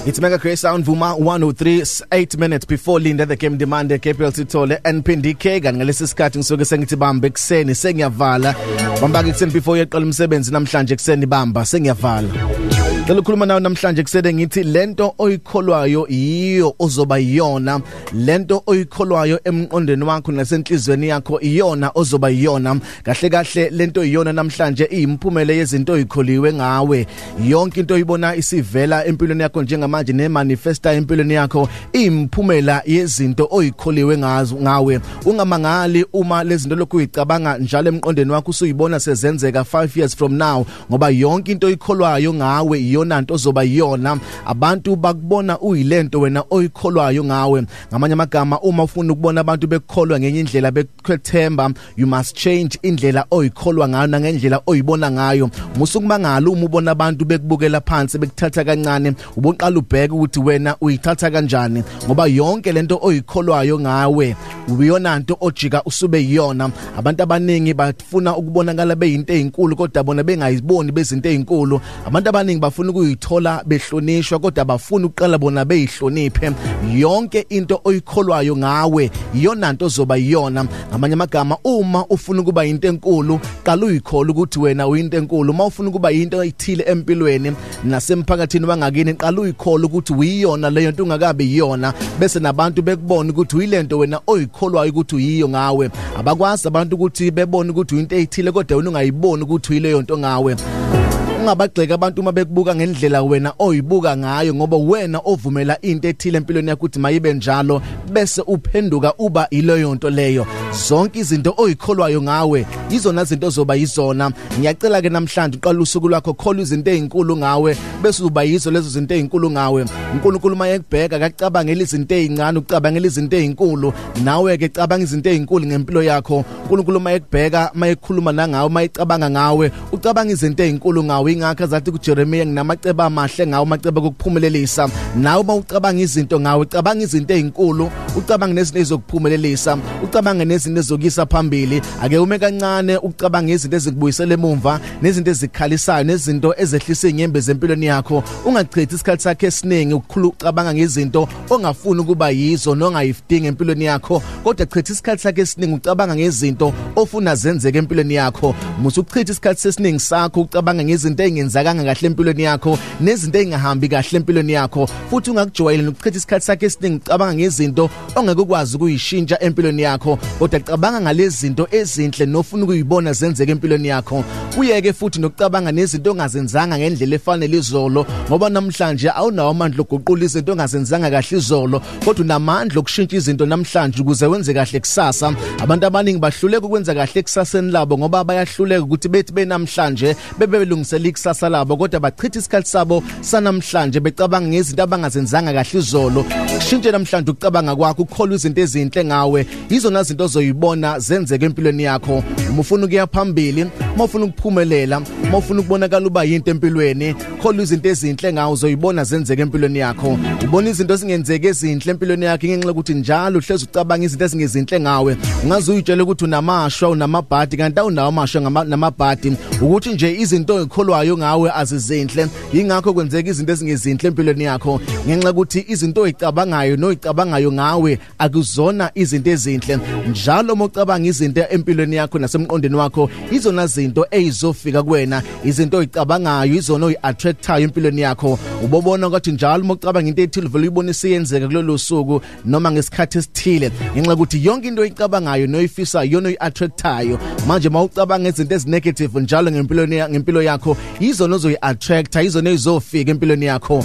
It's Mega Grace Sound Vuma 103, 8 minutes before Linda the Game Demand KPL Sithole NPDK. Kanti ngalesi sikhathi ngisuke sengithi bamba ekuseni sengiyavala. Bamba ekuseni before yeqala umsebenzi namhlanje ekuseni, bamba sengiyavala. Ngicela ukukhuluma nawe namhlanje kusele ngithi lento oyikholwayo yiyo ozoba yiyona, lento oyikholwayo emqondweni wakho nasenhlizweni yakho iyona ozoba yiyona. Kahle kahle lento iyona namhlanje iyimphumela yezinto oyikholiwe ngawe. Yonke into oyibona isivela empilweni yakho njengamanje nemanifesta empilweni yakho iyimphumela yezinto oyikholiwe ngazo ngawe. Ungamangali uma lezi zinto lokhu uyicabanga njalo emqondweni wakho usuyibona sezenzeka 5 years from now, ngoba yonke into oyikholwayo ngawe iyona nto ozoba yiyona. Abantu bakubona uyilento wena oyikholwayo ngawe. Ngamanye amagama, uma ufuna ukubona abantu bekukholwa ngenye indlela, bekuthemba, you must change indlela oyikholwa ngayo nangendlela oyibona ngayo. Musukumangala uma ubona abantu bekubukela phansi, bekuthatha kancane, uboqala ubheke ukuthi wena uyithatha kanjani, ngoba yonke lento oyikholwayo ngawe uyona nto ojika usube yiyona. Abantu abaningi bafuna ukubonakala beyinto ezinkulu kodwa bona bengayiboni bezinto ezinkulu. Abantu abaningi bafuna ukuyithola behlonishwa kodwa bafuna ukuqala bona beyihloniphe. Yonke into oyikholwayo ngawe iyona nto ozoba yiyona. Ngamanye amagama, uma ufuna ukuba into enkulu, qala uyikholwe ukuthi wena uyinto enkulu. Uma ufuna ukuba into ethile empilweni nasemphakathini wangakini, qala uyikholwe ukuthi uyiyona leyo nto ungakabi yiyona, bese nabantu bekubona ukuthi uyilento wena oyikholwayo ukuthi uyiyo ngawe. Abakwazi abantu ukuthi bebone ukuthi uyinto ethile kodwa wena ungayiboni ukuthi uyileyo nto ngawe. Ungabagxeka abantu uma bekubuka ngendlela wena oyibuka ngayo, ngoba wena ovumela into ethile empilweni yakho ukuthi mayibe njalo, bese uphenduka uba ileyo nto leyo. Zonke izinto oyikholwayo ngawe izona zinto ozoba yizona. Ngiyacela ke namhlanje uqala usuku lwakho, kholwa izinto ezinkulu ngawe, bese uba yizo lezo zinto ezinkulu ngawe. uNkulunkulu mayekubheka akacabangela izinto ezincane, ucabangela izinto ezinkulu. Nawe ke cabanga izinto ezinkulu ngempilo yakho. uNkulunkulu mayekubheka, mayekhuluma nangawe, mayecabanga ngawe, ucabanga izinto ezinkulu ngawe. Ingakho azathi kuJeremiah, nginamacebo amahle ngawe, amacebo okuphumelelisa. Nawe mawucabanga izinto ngawe, cabanga izinto ezinkulu, ucabanga nezinto ezokuphumelelisa, ucabanga nezinto ezokuyisa phambili. Ake ume kancane ucabanga izinto ezikubuyisela emumva, nezinto ezikhalisayo, nezinto ezehlisa inyembezi empilweni yakho. Ungachithi isikhathi sakhe esiningi ukukhulu ucabanga ngezinto ongafuni ukuba yizo nongayidingi empilweni yakho, kodwa chitha isikhathi sakhe esiningi ucabanga ngezinto ofuna zenzeke empilweni yakho. Musu uchitha isikhathi esiningi sakho ucabanga ngezinto ezingenzakanga kahle empilweni yakho nezinto ezingahambi kahle empilweni yakho, futhi ungakujwayeli nokuchitha isikhathi sakhe esiningi ucabanga ngezinto ongeke ukwazi ukuyishintsha empilweni yakho, kodwa cabanga ngalezi zinto ezinhle nofuna ukuyibona zenzeke empilweni yakho. Uyeke futhi nokucabanga nezinto ongazenzanga ngendlela efanele izolo, ngoba namhlanje awunawo amandla okuguqula izinto ongazenzanga kahle izolo, kodwa unamandla okushintsha izinto namhlanje ukuze wenze kahle kusasa. Abantu abaningi bahluleka ukwenza kahle kusaseni labo ngoba bayahluleka ukuthi bethi benamhlanje bebe belungisela ikusasa labo, kodwa bachitha isikhathi sabo sanamhlanje becabanga ngezinto abangazenzanga kahle izolo. Kushintshe namhlanje ukucabanga kwakho, ukukholwa izinto ezinhle ngawe, izona zinto ozoyibona zenzeke empilweni yakho. Uma ufuna ukuya phambili, uma ufuna ukuphumelela, uma ufuna ukubonakala uba yinto empilweni, kholwa izinto ezinhle ngawe, uzoyibona zenzeke empilweni yakho. Ubona izinto ezingenzeki ezinhle empilweni yakho ngenxa yokuthi njalo uhlezi ucabanga izinto ezingezinhle ngawe. Ungaze uyitshele ukuthi unamashwa, unamabhadi, kanti awunawo amashwa namabhadi. Ukuthi nje izinto oyikholwayo ngawe azizinhle, ingakho kwenzeka izinto ezingezinhle empilweni yakho, ngenxa yokuthi izinto oyicabangayo noyicabangayo ngawe akuzona izinto ezinhle. Njalo uma ucabanga izinto empilweni yakho nasemqondweni wakho, izona zinto ezizofika kuwena, izinto oyicabangayo izona oyi-attractayo empilweni yakho. Ubobona ukuthi njalo uma ucabanga into ethile vele uyibona isiyenzeka kulolu suku noma ngesikhathi esithile, ngenxa yokuthi yonke into oyicabangayo noyifisayo iyona oyi-attractayo. Manje uma ucabanga izinto ezinegative njalo ngempilo yakho, izona ozoyi-attracta, izona ezizofika empilweni yakho,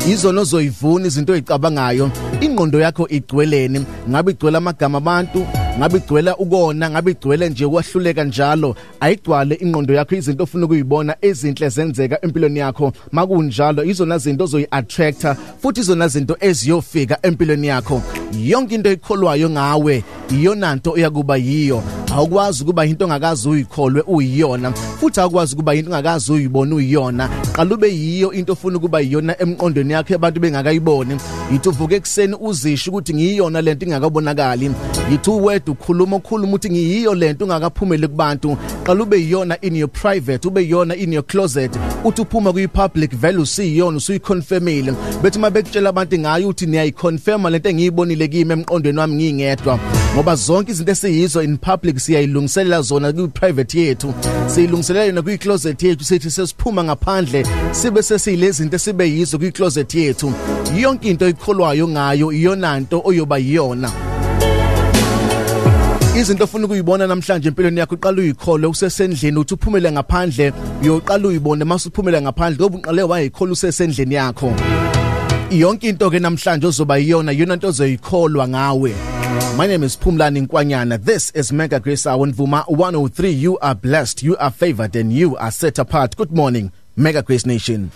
izona ozoyivuna izinto oyicabangayo. Ingqondo yakho igcweleni? Ngabe igcwele amagama abantu? Ngabe igcwele ukona? Ngabe igcwele nje ukwahluleka njalo? Ayigcwale ingqondo yakho izinto ofuna ukuyibona ezinhle zenzeka empilweni yakho. Makunjalo izona zinto ozoyi-attracta futhi izona zinto eziyofika empilweni yakho. Yonke into oyikholwayo ngawe iyona nto oyakuba yiyo. Awukwazi ukuba into ongakaze uyikholwe uyiyona, futhi awukwazi ukuba into ongakaze uyibone uyiyona. Qala ube yiyo into ofuna ukuba yiyona emqondweni yakho abantu bengakayiboni. Yithi uvuke ekuseni uzisho ukuthi ngiyiyona lento ingakabonakali. Yithi uwedwa ukhuluma ukhuluma uthi ngiyiyo lento ungakaphumeli kubantu. Qala ube yiyona in your private, ube yiyona in your closet. Uthi uphuma kwi public value siyiyona usuyiconfirmile. Bethi mabekutshela abantu ngayo uthi niyayiconfirma lento engiyibonile kimi emqondweni wami ngingedwa, ngoba zonke izinto esiyizo in public siyayilungiselela zona kwi private yethu, siyilungiselela yona kwi closet yethu. Sithi sesiphuma ngaphandle sibe sesiyilezi zinto esibe yizo kwi closet yethu. Yonke into oyikholwayo ngayo iyona nto oyoba yiyona. Izinto ofuna ukuyibona namhlanje empilweni yakho uqala uyikholwe usesendlini, uthi uphumele ngaphandle uyoqala uyibone mase uphumele ngaphandle, ngoba uqale wayikholwa usesendlini yakho. Yonke into ke namhlanje ozoba yiyona yona into ozoyikholwa ngawe. My name is Phumlani Nkwanyana. This is Mega Grace Hour Vuma 103. You are blessed, you are favored, and you are set apart. Good morning, Mega Grace Nation.